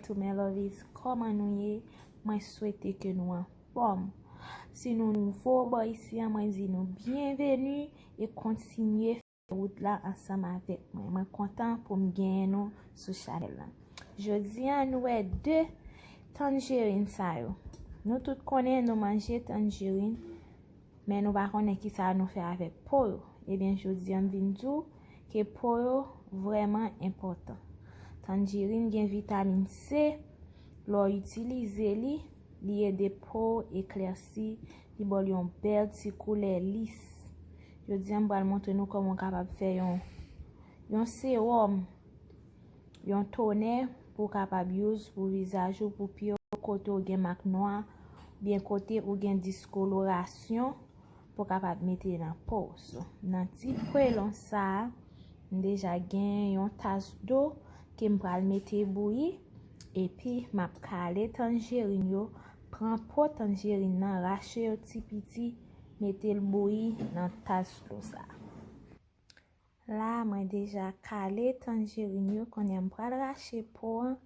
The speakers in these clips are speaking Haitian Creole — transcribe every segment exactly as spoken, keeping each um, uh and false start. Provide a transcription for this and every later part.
To my lovies, kòman nou ye? Mwen swete ke nou anfòm. Si nou nouvo bò isi a, mwen di nou byenveni e kontinye fè wout la ansanm avèk mwen. Mwen kontan pou m genyen nou sou chanèl la. Jodi a, nou wè de tanjerin sa yo. Nou tout konnen nou manje tanjerin, men nou pa konnen kisa nou fè avèk po yo. Ebyen, jodi a, m vin di w ke po yo vrèman enpòtan. Tanjerin gen vitamin C. Lè w itilize li, li ede po w eklèsi, li ba w yon bèl ti koulè lis. Jodi a, m pral montre nou kòman w kapab fè yon, yon sewòm, yon tonè pou w kapab use pou vizaj ou, pou pye w, kote w gen mak nwa, oubyen kote ou gen diskolorasyon, pou w kapab mete nan po w. So, nan ti kwelon sa a, m deja gen yon tas dlo ke m pral mete bouyi, epi m ap kale tanjerin yo, pran po tanjerin nan, rache yo ti piti, mete l bouyi nan tas dlo sa a. La, mwen deja kale tanjerin yo, kounye a m pral rache po an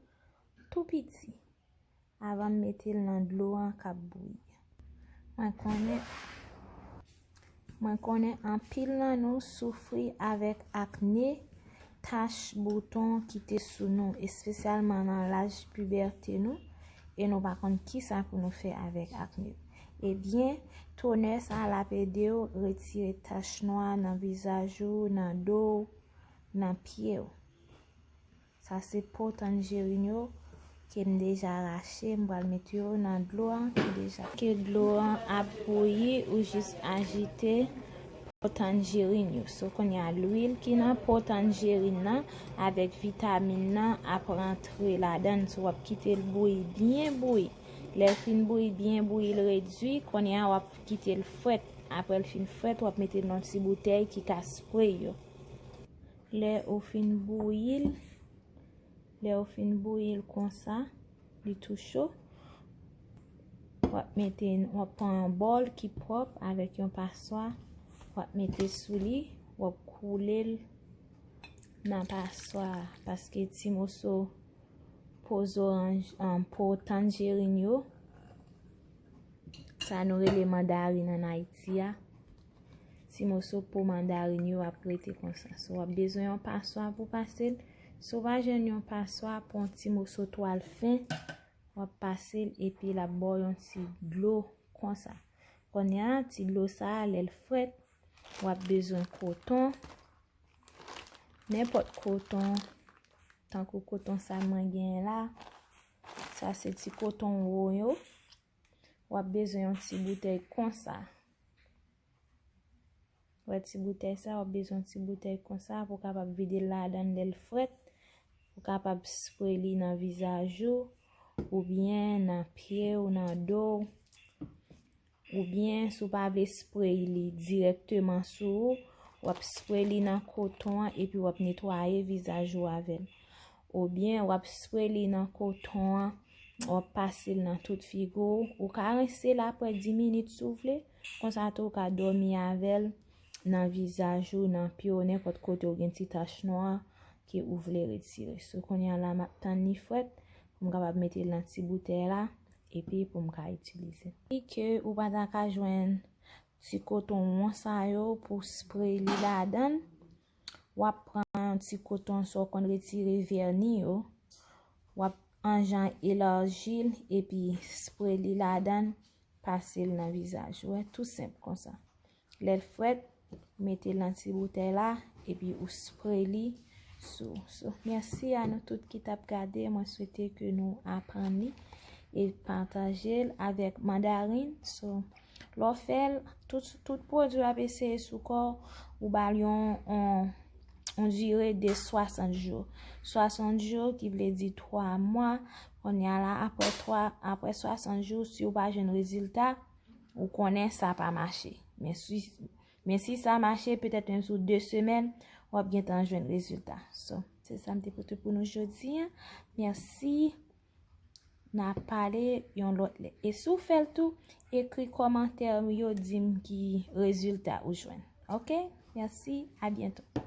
tou piti avan m mete l nan dlo an k ap bouyi. Mwen konnen, mwen konnen anpil nan nou soufri avèk akne, tach, bouton ki te sou nou, espesyalman nan laj pibète nou, e nou pa konn kisa pou nou fè avèk akne. Ebyen, tonè sa a l ap ede w retire tach nwa nan vizaj ou, nan do w, nan pye w. Sa se po tanjerin yo ke m deja rache, m pral mete yo nan dlo an ki deja, ke dlo an ap bouyi, ou jis ajite po tanjerin yo. So, kounye a, lwil ki nan po tanjerin nan avèk vitamin nan ap rantre ladan l. So, w ap kite l bouyi, byen bouyi. Lè l fin bouyi, byen bouyi, l redui, kounye a, w ap kite l frèt. Apre l fin frèt, w ap mete l nan ti boutèy ki ka spray yo. Lè ou fin bouyi l, lè ou fin bouyi l konsa, li tou cho, w ap mete, w ap pran yon bòl ki pwòp avèk yon paswa, w ap mete sou li, w ap koule l nan paswa a, paske ti moso po zoranj, um, po tanjerin yo, sa nou rele mandarin ann Ayiti a, ti moso po mandarin yo ap rete konsa. So, w ap bezwen yon paswa pou pase l. Si w pa jwenn yon paswa, pran yon ti moso twal fen, w ap pase l epi l ap ba w yon ti dlo konsa. Kounye a, ti dlo sa a, lè l frèt, w ap bezwen koton, nenpòt koton, tankou koton sa mwen genyen la. Sa se ti koton wo yo. W ap bezwen yon ti boutèy konsa. Wè ti boutèy sa, w ap bezwen yon ti boutèy konsa pou w kapab vide l ladan l lè l frèt. Ou kapab spray li nan vizaj ou, oubyen nan pye w, nan do w. Oubyen, si w pa vle spray li dirèkteman sou ou, w ap spray li nan koton an epi w ap netwaye vizaj ou avè l. Oubyen, w ap spray li nan koton an, w ap pase l nan tout figi w. Ou ka rense l apre dis minit si w vle. Konsa tou, ou ka dòmi avè l nan vizaj ou, nan pye w, nenpòt kote w gen ti tach nwa ke ou vle retire. So, kounye a la, m ap tann li frèt pou m kapab mete l nan ti boutèy la, epi pou m ka itilize. Si ke ou pa ta ka jwenn ti koton won sa yo pou spray li ladan l, w ap pran yon ti koton sa w konn retire vèni yo, w ap anjan elaji l epi spray li ladan l, pase l nan vizaj. Ou wè, tou senp konsa. Lè l frèt, mete l nan ti boutèy la, epi ou spray li sou. So, mèsi a nou tout ki t ap gade. Mwen swete ke nou aprann li e pataje l avèk mandarin. So, lè w fè l, tout, tout pwodui w ap eseye sou kò w, ou ba l yon, yon, yon dire de swasant jou. Swasant jou ki vle di twa mwa. Kounye a la, apre twa, apre swasant jou, si w pa jwenn rezilta, ou konnen sa pa mache. Men si, men si sa mache, petèt menm sou de semèn, w ap gentan jwenn rezilta. So, se sa m te pote pou nou jodi a. Mèsi. N a pale yon lòt lè. E si w fè l tou, ekri kòmantè yo, di m ki rezilta ou jwenn. Oke? Mèsi, a byento.